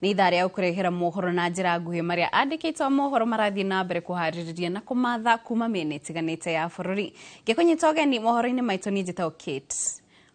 Nĩ ithaa rĩa gũkũrehera mohoro na njĩra nguhĩ marĩa andĩkĩtwo mohoro marathiĩ na mbere kũharĩrĩria na kũmatha kuma mĩena ĩtiganĩte ya bũrũri. Ngĩkũnyita ũgeni mohoro-inĩ maitũ niĩ njĩtagwo Kate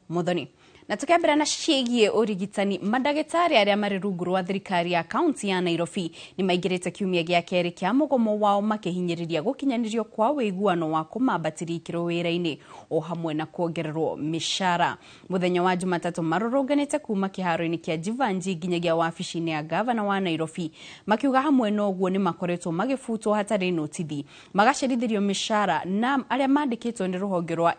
Muthoni. Na tukiambĩra na ciĩgiĩ ũrigitani, mandagĩtarĩ arĩa marĩ rungu rwa thirikari ya kaunti ya Nairobi nĩ maingĩrĩte kiumia gĩa kerĩ kĩa mũgomo wao makĩhinyĩrĩria gũkinyanĩrio kwa ũiguano wa kũmambatĩria ikĩro wĩra-inĩ o hamwe na kuongererwo mĩcara. Mũthenya wa Jumatatũ marũrũnganĩte kuma kĩharo-inĩ kĩa Jivanji nginyagia wabici-inĩ ya gavana wa Nairobi makiuga hamwe na ũguo nĩ makoretwo magĩbutwo hatarĩ notithi, magacerithĩrio mĩcara na arĩa mandĩkĩtwo nĩ rũhonge rwa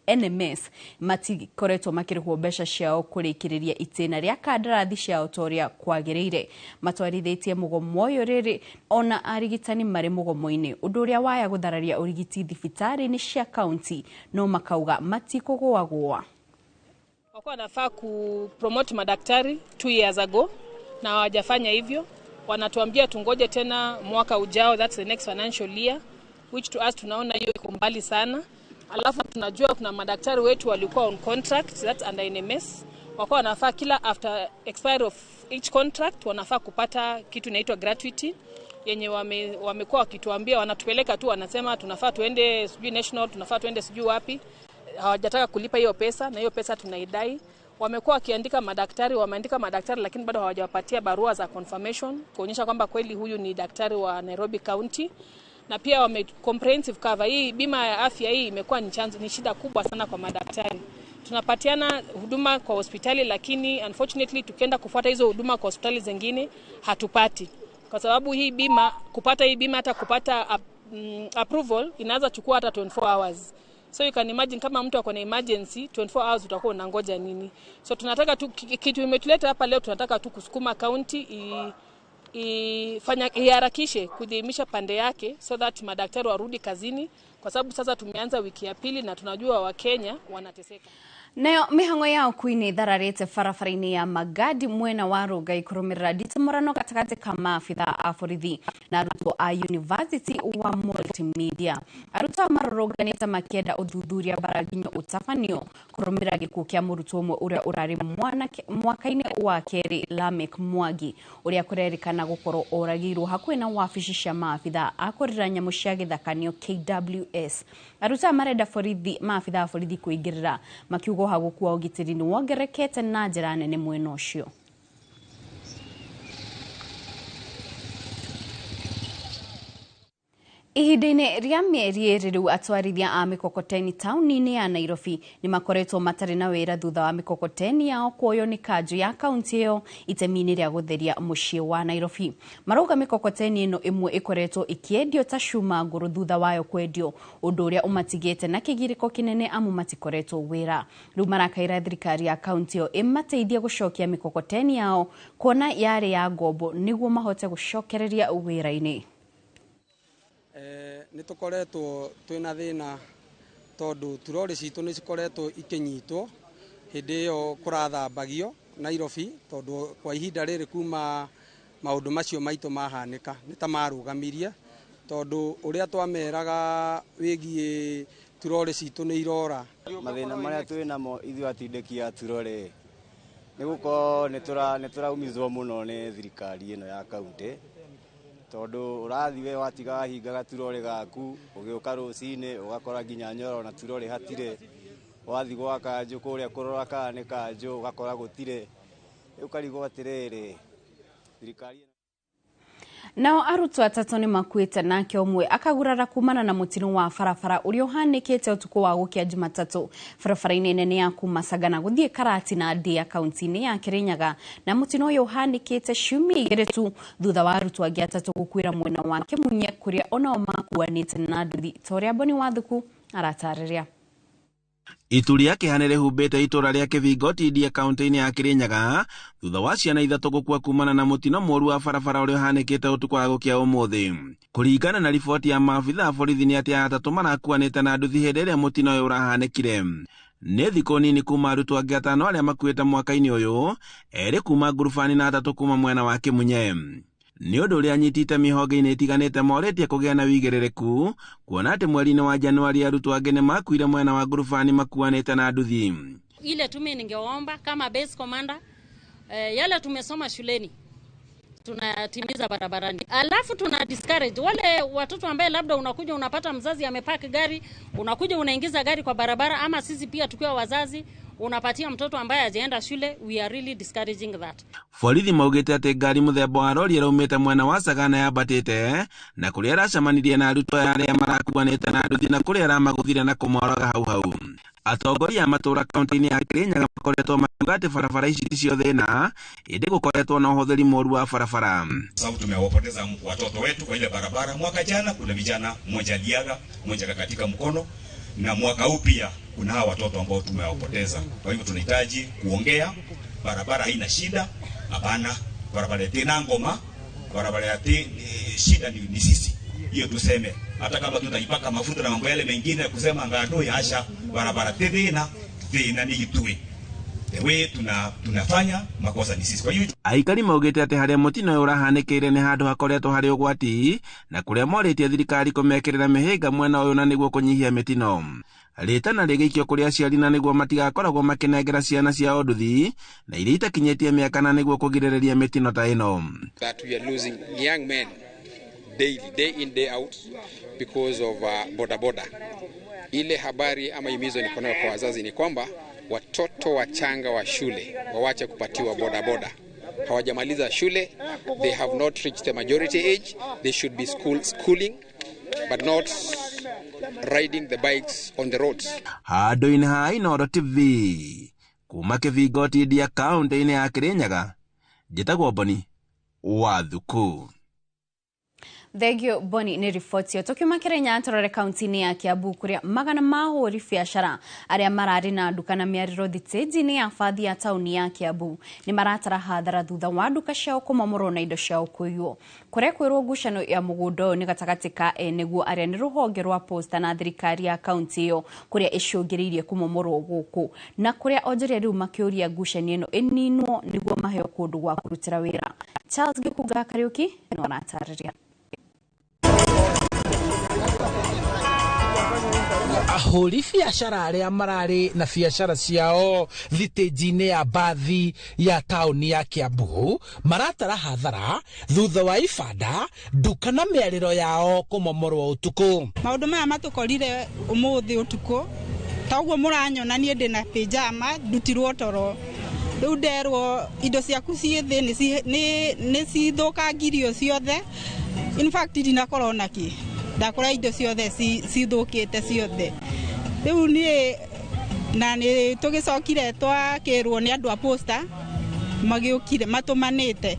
NMS matikoretwo makĩrĩhwo mbeca ciao kũrĩkĩrĩria itĩna rĩa kandarathi ciao ta ũrĩa kwagĩrĩire. Matwarithĩtie mũgomo ũyũ rĩrĩ ona arigitani marĩ mũgomo-inĩ, ũndũ ũrĩa waya gũthararia ũrigiti thibitarĩ-inĩ cia kaunti no makauga matikũgũagũa. Wakuwa wanafaa kupromote madaktari 2 years ago na hawajafanya hivyo. Wanatuambia tungoje tena mwaka ujao, that's the next financial year, which to us tunaona hiyo iko mbali sana. Alafu tunajua kuna madaktari wetu walikuwa on contract, that's under NMS. Wakuwa wanafaa kila after expiry of each contract wanafaa kupata kitu inaitwa gratuity yenye wamekuwa wakituambia, wanatupeleka tu, wanasema tunafaa tuende sijui national, tunafaa tuende sijui wapi. Hawajataka kulipa hiyo pesa na hiyo pesa tunaidai. Wamekuwa wakiandika madaktari, wameandika madaktari lakini bado hawajawapatia barua za confirmation kuonyesha kwamba kweli huyu ni daktari wa Nairobi County. Na pia wame comprehensive cover hii bima ya afya hii imekuwa ni chanzo, ni shida kubwa sana kwa madaktari. Tunapatiana huduma kwa hospitali lakini unfortunately tukienda kufuata hizo huduma kwa hospitali zingine hatupati. Kwa sababu hii bima, kupata hii bima hata kupata approval inaweza chukua hata 24 hours. So you can imagine kama mtu ako na emergency 24 hours utakuwa unangoja nini? So tunataka tu kitu imetuleta hapa leo, tunataka tu kusukuma county ifanya iharakishe kudhihimisha pande yake so that madaktari warudi kazini, kwa sababu sasa tumeanza wiki ya pili na tunajua Wakenya wanateseka. Nayo mihango ya ũkui nĩ ĩthararĩte barabara-inĩ ya Magadi mwena wa Rongai kũrũmĩrĩra nditimũrano gatagatĩ ka maabitha a borithi na arutwo a University wa Multimedia. Arutwo marũrũnganĩte makĩenda ũthuthuria mbara nginyo ũtabanio kũrũmĩrĩra gĩkuũ kĩa mũrutwo ũmwe ũrĩa ũrarĩ mwaka-inĩ wa kerĩ Lamek Mwangi ũrĩa kũrerĩkana gũkorwo oragĩirwo hakuhĩ na wabici cia maabitha a kũrera nyamũ cia gĩthaka nĩo KWS. Arutwo marenda borithi maabitha a borithi kũingĩrĩra makiuga ũhagũku wa ũgitĩri nĩ wongererekete na njĩra nene mwena ũcio. Ihinda-inĩ rĩa mĩeri ĩrĩ rĩu atwarithia a mĩkokoteni taũni-inĩ ya Nairobi nĩ makoretwo matarĩ na wĩra thutha wa mĩkokoteni yao kuoywo nĩ kanjũ ya kaunti ĩyo itemi-inĩ rĩa gũtheria mũciĩ wa Nairobi. Marauga mĩkokoteni ĩno ĩmwe ĩkoretwo ĩkĩendio ta cuma ngũrũ thutha wayo kwendio, ũndũ ũrĩa ũmatigĩte na kĩgirĩko kĩnene amu matikoretwo wĩra. Rĩu marakaĩra thirikari ya kaunti ĩyo ĩmateithie gũcokia mĩkokoteni yao kuona yarĩ ya ngombo nĩguo mahote gũcokereria wĩra-inĩ. Nĩ tũkoretwo twĩna thĩna tondũ turori citũ nĩ cikoretwo ikĩnyitwo hĩndĩ ĩyo kũrathambagio Nairobi, tondũ kwa ihinda rĩrĩ kuma maũndũ macio maitũ mahanĩka nĩ ta marũgamirie, tondũ ũrĩa twameraga wĩgiĩ turori citũ nĩ irora. Mathĩna marĩa twĩ namo ithuĩ atindĩki a turori nĩ gũkorwo nĩ tũraumizwo mũno nĩ thirikari ĩno ya kaunti, tondũ ũrathiĩ we watiga wahinga gaturori gaku ũgĩũka rũcinĩ ũgakora nginya nyoro na turori hatirĩ, wathiĩ gwa kanjũ kũrĩa kũrora kana nĩ kanjũ ũgakora gũtirĩ, ũkarigwo atĩrĩrĩ thirikari. Nao arutwo atatũ nĩ makuĩte nake ũmwe akagurara kumana na mũtino wa barabara ũrĩa ũhanĩkĩte ũtukũ wa gũkĩa Jumatatũ barabara-inĩ nene ya kuma Sagana gũthiĩ Karatina Ndia kaunti-inĩ ya Kirinyaga, na mũtino ũyũ ũhanĩkĩte ciumia igĩrĩ tu thutha wa arutwo angĩ atatũ gũkuĩra mwena wa Kĩmunye kũrĩa onao makuanĩte na nduthi ta ũrĩa Boni Wathuku aratarĩria. Itu rĩa kĩeha nĩ rĩhumbĩte itũra rĩa Kĩbingoti Ndia kaunti-inĩ ya Kirinyaga thutha wa ciana ithatũ gũkua kumana na mũtino mũũru wa barabara ũrĩa ũhanĩkĩte ũtukũ wa gũkĩa ũmũthĩ. Kũringana na riboti ya maabitha a borithi nĩ atĩ atatũ marakuanĩte na nduthi hĩndĩ ĩrĩa mũtino ũyũ ũrahanĩkire. Nĩ thikũ nini kuma arutwo angĩ atano arĩa makuĩte mwaka-inĩ ũyũ, erĩ kuma ngurubani na atatũ kuma mwena wa Kĩmunye. Nĩ ũndũ ũrĩa anyitĩte mĩhonge-inĩ ĩtiganĩte morĩtie kũgĩa na wĩigĩrĩrĩku kuona atĩ mweri-inĩ wa Januari arutwo angĩ nĩ makuire mwena wa ngurubani makuanĩte na nduthi. Ile tu mimi ningeomba kama base commander, yale tumesoma shuleni Tunatimiza barabarani. Alafu tuna discourage wale watoto ambaye labda unakuja unapata mzazi amepaki gari, unakuja unaingiza gari kwa barabara, ama sisi pia tukiwa wazazi unapatia mtoto ambaye hajaenda shule, we are really discouraging that. Borithi maugĩte atĩ ngari mũthemba wa rori ĩraumĩte mwena wa Sagana yambatĩte na kũrĩa ĩracemanirie na arutwo arĩa marakuanĩte na nduthi na kũrĩa ĩramagũthire na kũmoraga hau hau. Atongoria a matũra kaunti-inĩ ya Kirinyaga makoretwo makiuga atĩ barabara ici ticio thĩna, ĩndĩ gũkoretwo na ũhũthĩri mũru wa barabara. Sababu tumewapoteza watoto wetu kwa ile barabara. Mwaka jana kuna vijana mmoja aliaga, mmoja akakatika mkono, na mwaka huu pia kuna hawa watoto ambao tumewapoteza. Kwa hivyo tunahitaji kuongea, barabara haina shida, hapana, barabara tena ngoma, barabara ya shida ni sisi. Hiyo tuseme, hata kama tutaipaka mafuta na mambo yale mengine kusema ngado ya asha barabara tena tena ni itue. The way tunafanya makosa ni sisi. Kwa hiyo aikari maugĩte atĩ harĩa mũtino ũyũ ũrahanĩkĩire nĩ handũ hakoretwo harĩ ũgwati na kũrĩa morĩtie thirikari kũmekĩrĩra mĩhĩnga mwena ũyũ na nĩguo kũnyihia mĩtino. Rĩtana rĩgĩikio kũrĩ aciari na nĩguo matigakoragwo makĩnengera ciana ciao nduthi na iria itakinyĩtie mĩaka na nĩguo kũgirĩrĩria mĩtino ta ĩno. That we are losing young men daily, day in, day out because of boda boda. Ile habari ama himizo niko nayo kwa wazazi ni kwamba watoto wachanga wa shule wawache kupatiwa boda boda. Hawajamaliza shule, they have not reached the majority age, they should be schooling but not riding the bikes on the roads. Handũ-inĩ ha Inooro TV kuma Kĩbingo Tindia kaunti-inĩ ya Kirinyaga, njĩtagwo Boni wa Thuku. Thengio Boni nĩ riboti ĩyo. Tũkiuma Kĩrĩnya tũrore kaunti-inĩ ya Kiambu kũrĩa magana ma ahũri biacara arĩa mararĩ na nduka na mĩarĩro thitĩnji-inĩ ya bathi ya taũni ya Kiambu nĩ maratara hathara thutha wa nduka ciao kũmomorwo na indo ciao kũiywo. Kũrekwĩrwo ngucanio ya mũgũnda ũyũ nĩ gatagatĩ ka eneguo arĩa nĩ rũhonge rwa posta na thirikari ya kaunti ĩyo kũrĩa ĩcũngĩrĩirie kũmomorwo gũkũ na kũrĩa onjoria rĩu makĩũria ngucanio ĩno ĩninwo nĩguo maheo kũndũ gwa kũrutĩra wĩra. Charles Gĩkunga Kariũki no aratarĩria. Ahũri biacara arĩa mararĩ na biacara ciao thitĩnji-inĩ ya bathi ya taũni ya Kiambu maratara hathara thutha wa ibanda nduka na mĩarĩro yao kũmomorwo ũtukũ. Maũndũ maya matũkorire ũmũthĩ ũtukũ ta ũguo mũranyona niĩ ndĩna pyjama ndutirwo toro rĩu nderwo indo ciaku ciĩ thĩ nĩ cithũkangirio ciothe. In fact ndinakorwo nakĩ ndakora indo ciothe cithũkĩte ciothe. Rĩu niĩ na nĩ tũgĩcokire twakĩrwo nĩ andũ a posta magĩũkire matũmanĩte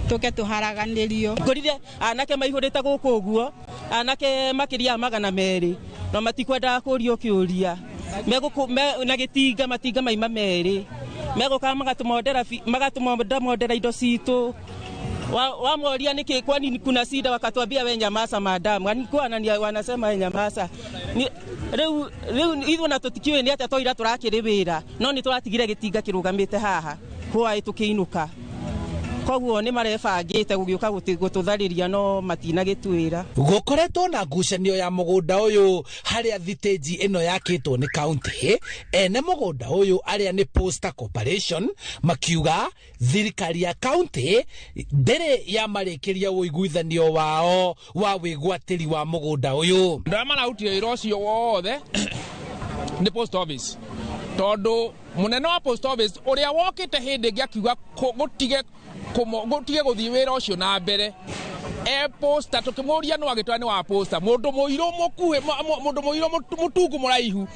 tũke tũharaganĩrio. Ngorire anake maihũrĩte gũkũ ũguo, anake makĩria 200 no matikwendaga kũrio kĩũria na gĩtinga matinga maima merĩ megũka magatũmondera indo citũ. Wamoria niki kwani kuna shida, wakatuambia we nyamaza madam, yani wanasema we nyamaza. Riu ithuĩ na tũtikiũĩ nĩ atĩa twaira tũrakĩrĩ wĩra no nĩ tũratigire gĩtinga kĩrũgamĩte haha hwaĩ tũkĩinũka, koguo nĩ marebangĩte gũgĩũka gũtũtharĩria no matinagĩtwĩra. Gũkoretwo na ngucanio ya mũgũnda ũyũ harĩa thitĩnji ĩno yakĩtwo nĩ kaunti. Ene mũgũnda ũyũ arĩa nĩ Posta Corporation makiuga thirikari ya kaunti ndĩrĩ yamarĩkĩria ũiguithanio wao wa wĩgwatĩri wa mũgũnda ũyũ. Andũ arĩa mararutire wĩra ũcio wothe nĩ post office, tondũ mũnene wa post office ũrĩa wokĩte hĩndĩ ĩngĩ akiuga gũtige gũthiĩ wĩra ũcio na mbere e posta, tũkĩmũria no agĩtwara nĩ wa posta, mũndũ mũirũ mũkuhĩ, mũndũ mũirũ mũtungu mũraihu,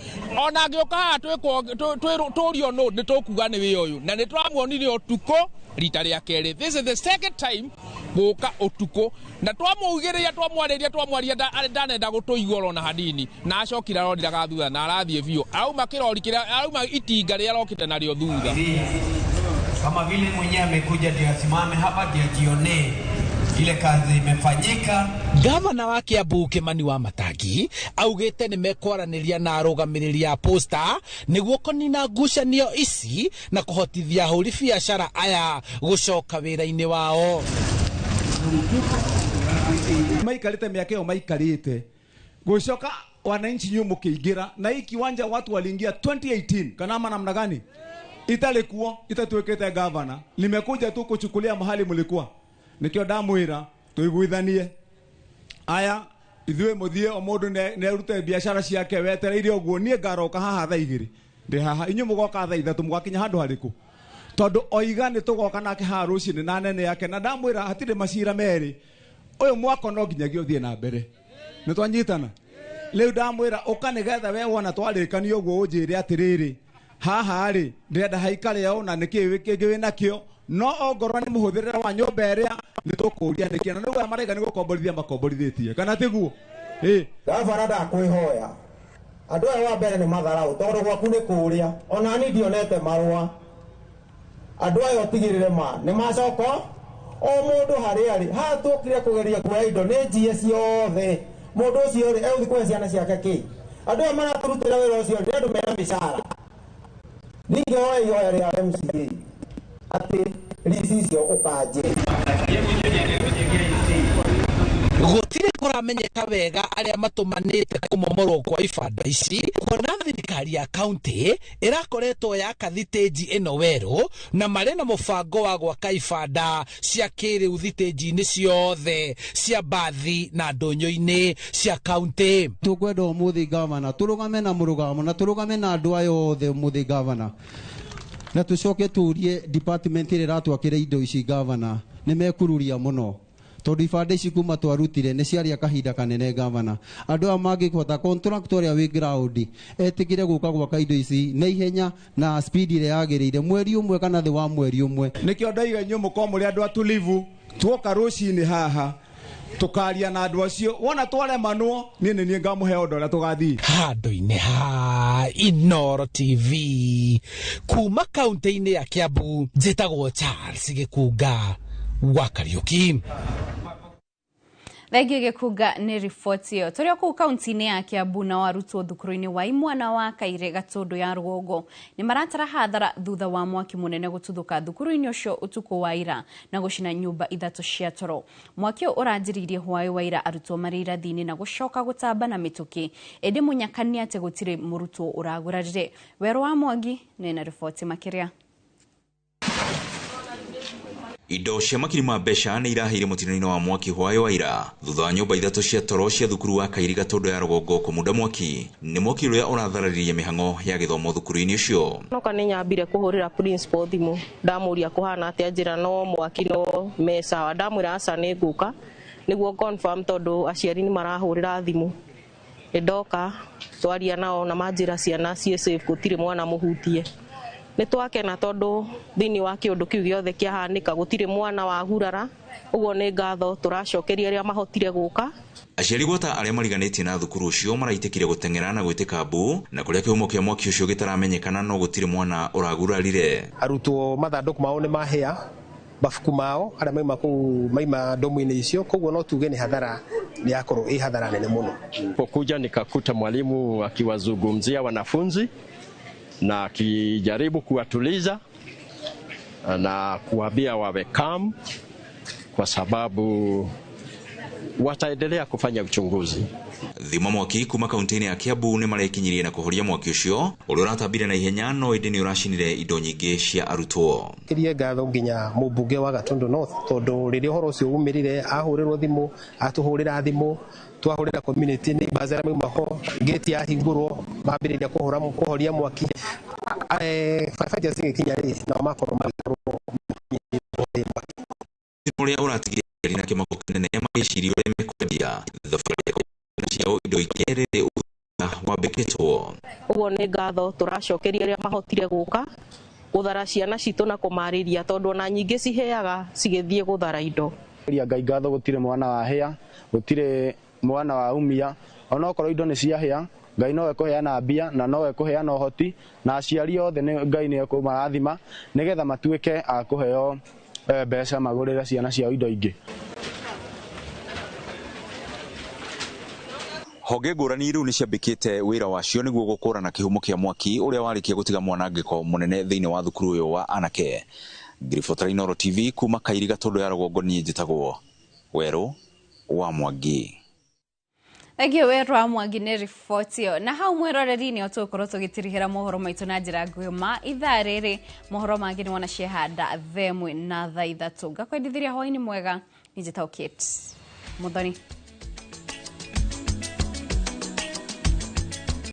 ona angĩũka haha tũrio nũ nĩ tũkuga nĩ wĩra ũyũ, na nĩ tũramuonire ũtukũ rita rĩa kerĩ. This is the second time gũka ũtukũ, na twamũugĩrĩria twamwarĩria ndanenda gũtũigua ona hanini, na acokire aroriraga thutha na arathiĩ biũ, arauma kĩrori kĩrĩa arauma itinga rĩrĩa arokĩte narĩo thutha. Kama vile mwenyewe amekuja ndio asimame hapa ndio ajionee ile kazi imefanyika. Gavana wa Kiambu Kimani Wamatangi augĩte nĩ mekwaranĩria na arũgamĩrĩri a posta nĩguo kũnina ngucanio ici na kũhotithia ahũri biacara aya gũcoka wĩra-inĩ wao. Maikarĩte mĩaka ĩyo maikarĩte gũcoka wananchi nyuo mũkĩingĩra na hii kiwanja watu waliingia 2018 kana ama namna gani? Italikuwa itatuwekete governor limekuja tu kuchukulia mahali mlikuwa. Nĩkĩo ndamwĩra tũiguithanie aya ithuĩ mũthiĩ o mũndũ nĩarute biacara ciake wetereire ũguo. Niĩ ngaroka haha thaa 2 ndĩ haha, inyuĩ mũgoka thaa 3 mũgakinya handũ harĩkũ? Tondũ oiga nĩ tũgoka nake haha rũcinĩ na nene yake, na ndamwĩra hatirĩ macira merĩ, ũyũ mwako no nginyagia ũthiĩ na mbere. Nĩ twanyitana? Rĩu ndamwĩra ũka nĩgetha we wona twarĩkania ũguo ũnjĩre atĩrĩrĩ, haha rĩ ndĩrenda haikare ũũ na nĩkĩĩ kĩngĩ wĩnakĩo, no ongorwo nĩ mũhũthĩrĩre wa nyũmba ĩrĩa nĩ tũkũria nĩkĩ, na nĩguo maraiga nĩ gũkomborithia makomborithĩtie, kana tiguo? Gavana ndakwĩhoya andũ aya wa mbere nĩ matharau tondũ gwaku nĩ kũrĩa ona niĩ ndionete marũa. Andũ aya ũtigĩrĩre ma nĩ macoka o mũndũ harĩa arĩ. Haha tũkire kũgeria kuoya indo nĩ njie ciothe, mũndũ ũcio rĩ egũthiĩ kũhe ciana ciake kĩ? Andũ aya maratũrutĩra wĩra ũcio nĩ andũ mena mĩcara. Ningĩ ihoya rĩa MCA atĩ risi icio ũkanje. Gũtirĩ kũramenyeka wega arĩa matũmanĩte kũmomorwo kwa ibanda ici, kuona thirikari ya kaunti ĩrakoretwo yaka thitĩnji ĩno werũ na marĩ na mũbango wa gwaka ibanda cia kĩrĩu thitĩnji-inĩ ciothe cia mbathi na ndũnyũ-inĩ cia kaunti. Tũkwenda ũmũthĩ gavana tũrũgame na mũrũgamo na tũrũgame na andũ aya othe ũmũthĩ gavana, na tũcoke tũrie department ĩrĩa ĩratwakĩra indo ici gavana nĩ mekururia mũno tondũ ibanda ici kuma twarutire nĩ ciaria kahinda kanene gavana. Andũ aya mangĩhota contractor ũrĩa wĩ ground etĩkĩre gũka gwaka indo ici na ihenya na speed ĩrĩa yagĩrĩire mweri ũmwe kana thĩ wa mweri ũmwe. Nĩkĩo ndaiga inyuĩ mũkorwo mũrĩ andũ atulivu, tuoka rũcinĩ haha tukaria na andũ acio, wona twaremanwo niĩ nĩ niĩ ngamũhe ũndũ ũrĩa tũgathiĩ. Handũ-inĩ ha Inooro TV kuma kaunti-inĩ ya Kiambu, njĩtagwo Charles Gĩkunga wa Kariuki. Thengiũ Gĩkunga nĩ riboti ĩyo. Tũrĩ o kũu kaunti-inĩ ya Kiambu na arutwo thukuru-inĩ wa Imwana wa Kaire Gatũndũ ya Rũgongo nĩ maratara hathara thutha wa mwaki mũnene gũtuthũka thukuru-inĩ ũcio ũtukũ wa ira na gũcina nyũmba 3 cia toro. Mwaki ũyũ ũranjĩrĩirie hwaĩ wa ira arutwo marĩ irathi-inĩ na gũcoka gũtamba na mĩtũkĩ, ĩndĩ mũnyakania atĩ gũtirĩ mũrutwo ũragurarire. Werũ wa Mwangi nĩ na riboti makĩria. Indo cia makiri ma mbeca nĩ iraheire mũtino-inĩ wa mwaki hwaĩ wa ira thutha wa nyũmba 3 cia toro cia thukuru wa Kairi Gatũndũ ya Rũgongo kũmunda mwaki. Nĩ mwaki ũrĩa ũrathararirie mĩhang'o ya gĩthomo thukuru-inĩ ũcio. Noka nĩ nyambire kũhũrĩra principal thimũ ndamũria kũhana atĩa, njĩra no mwaki no me sawa, ndamwĩra aca nĩ ngũka nĩguo confirm tondũ aciari nĩ marahũrĩra thimũ. Nĩ ndoka twaria nao na manjĩra ciana ciĩ safe, gũtirĩ mwana mũhutie. Nĩ twakena tondũ thĩinĩ wa kĩũndũ kĩu gĩothe kĩahanĩka gũtirĩ mwana wagurara, ũguo nĩ ngatho tũracokeria arĩa mahotire gũka. Aciari gwata arĩa mariganĩtie na thukuru ũcio maraitĩkire gũteng'era na gwĩtĩka mbu na kũrĩa kĩhumo kĩa mwaki ũcio gĩtaramenyekana no gũtirĩ mwana ũragurarire. Arutwo mathandũkũ mao nĩ mahĩa, mabuku mao arĩa maima kũu maima ndomu-inĩ icio, koguo no tuge nĩ hathara nĩ yakorwo ĩ hathara nene mũno. Pokuja nikakuta mwalimu akiwazungumzia wanafunzi na akijaribu kuwatuliza na kuwaambia wawe calm kwa sababu wataendelea kufanya uchunguzi. Thima mwaki kuma kaunti-inĩ ya Kiambu nĩ marekinyirie na kũhoria mwaki ũcio ũrĩa ũratambire na ihenya no ĩndĩ nĩ ũracinire indo nyingĩ cia arutwo. Kirie ngatho nginya mũmbunge wa Gatundu North tondũ rĩrĩa ũhoro ũcio umĩrire ahũrĩrwo thimũ, atũhũrĩra thimũ, twahũrĩra community neighbors arĩa mauma ho, gate yahingũrwo mambĩrĩria kũhoria mwaki. Firefighters igĩkinya rĩ nao makorwo magĩkorwo mwaki ũrĩa ũratigĩrĩria na kĩmako kĩnene magĩciria ũrĩa mekwendia thabarĩ ciao indo ingĩ rĩrĩ wambĩkĩtwo. Ũguo nĩ ngatho tũracokeria arĩa mahotire gũka gũthara ciana citũ na kũmarĩria tondũ ona nyingĩ ciheaga cigĩthiĩ gũthara indo. Ngai ngatho gũtirĩ mwana wa hĩa, gũtirĩ mwana wa umia, onokorwo indo nĩ ciahĩa Ngai no ekũheana mbia na no ekũheana ũhoti na aciari othe Ngai nĩ ekũmarathima nĩgetha matuĩke a kũheo mbeca magũrĩre ciana ciao indo ingĩ. Honge ngũrani rĩu nĩciambĩkĩte wĩra wacio nĩguo gũkũrana kĩhumo kĩa mwaki ũrĩa warĩkia gũtiga mwanangĩko mũnene thĩinĩ wa thukuru ũyũ wa anake. Ngiribotera Inooro TV kuma Kairi Gatũndũ ya Rũgongo, niĩ njĩtagwo Werũ wa Mwangi. Thengio we rwa Mwangi nĩ riboti ĩyo. Na hau mwĩroreri-inĩ o tũgũkorwo tũgĩtirihĩra mohoro maitũ na njĩra nguhĩ ma ithaa rĩrĩ. Mohoro mangĩ nĩ wona ciehanda 1:00 na 3:00. Ngakwendithĩria hwaĩ-inĩ mwega. Niĩ njĩtagwo Kate Muthoni.